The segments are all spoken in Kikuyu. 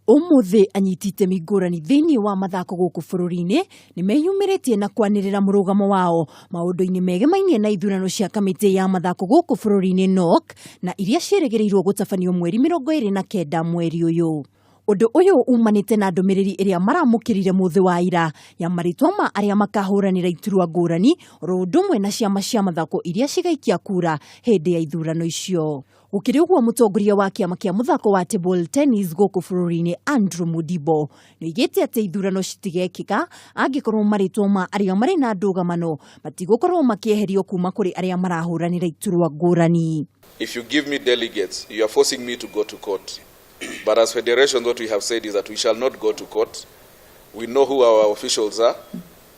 Ũmũthĩ anyiti itemi ngũrani thĩinĩ wa mathako gũkũ bũrũri-inĩ nĩ meyumĩrĩtie na kwanĩrĩra mũrũgamo wao maũndũ-inĩ megemainie na ithurano cia kamĩtĩ ya mathako gũkũ bũrũri-inĩ NOC na iria ciĩrĩgĩrĩirwo gũtabanio mweri 29 mweri ũyũ. Ũndũ ũyũ umanĩte na ndũmĩrĩri ĩrĩa maramũkĩrire mũthĩ wa ira ya marĩtwa ma arĩa makahũranĩra iturwa ngũrani oro ũndũ ũmwe na ciama cia mathako iria cigaikia kura hĩndĩ ya ithurano icio. Gũkĩrĩ ũguo mũtongoria wa kĩama kĩa mũthako wa table tennis gũkũ bũrũri-inĩ Andrew Mudibo nĩoigĩte atĩ ithurano citigekĩka angĩkorwo marĩtwa ma arĩa marĩ na ndũgamano matigũkorwo makĩeherio kuma kũrĩ arĩa marahũranĩra iturwa ngũrani. If you give me delegates, you are forcing me to go to court. But as federation, what we have said is that we shall not go to court. We know who our officials are,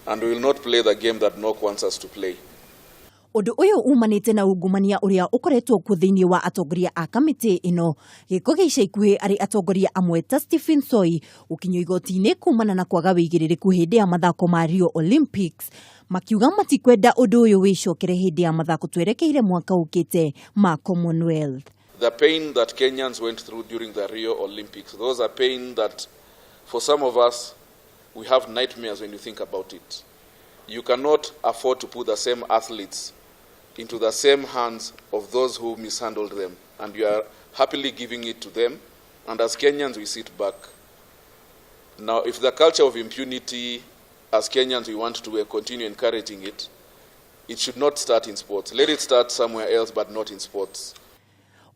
and we will not play the game that NOC wants us to play. Ũndũ ũyũ umanĩte na ungumania ũrĩa ũkoretwo kuo thĩinĩ wa atongoria a kamĩtĩ ĩno. Gĩko gĩa ica ikuhĩ arĩ atongoria amwe ta Stephen Soi gũkinyio igoti-inĩ kumana na kwaga wĩigĩrĩrĩku hĩndĩ ya mathako ma Rio Olympics, makiuga matikwenda ũndũ ũyũ wĩcokere hĩndĩ ya mathako twerekeire mwaka ũkĩte ma Commonwealth. The pain that Kenyans went through during the Rio Olympics, those are pain that for some of us, we have nightmares when you think about it. You cannot afford to put the same athletes into the same hands of those who mishandled them, and you are happily giving it to them. And as Kenyans, we sit back. Now, if the culture of impunity, as Kenyans, we want to continue encouraging it, it should not start in sports. Let it start somewhere else, but not in sports.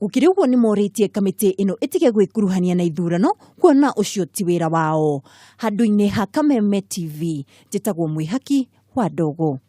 Gũkĩrĩ ũguo nĩ morĩtie kamĩtĩ ĩno ĩtige gwĩkuruhania na ithurano kuona ũcio ti wĩra wao. Handũ-inĩ ha Kameme TV, njĩtagwo Mwĩhaki wa Ndogo.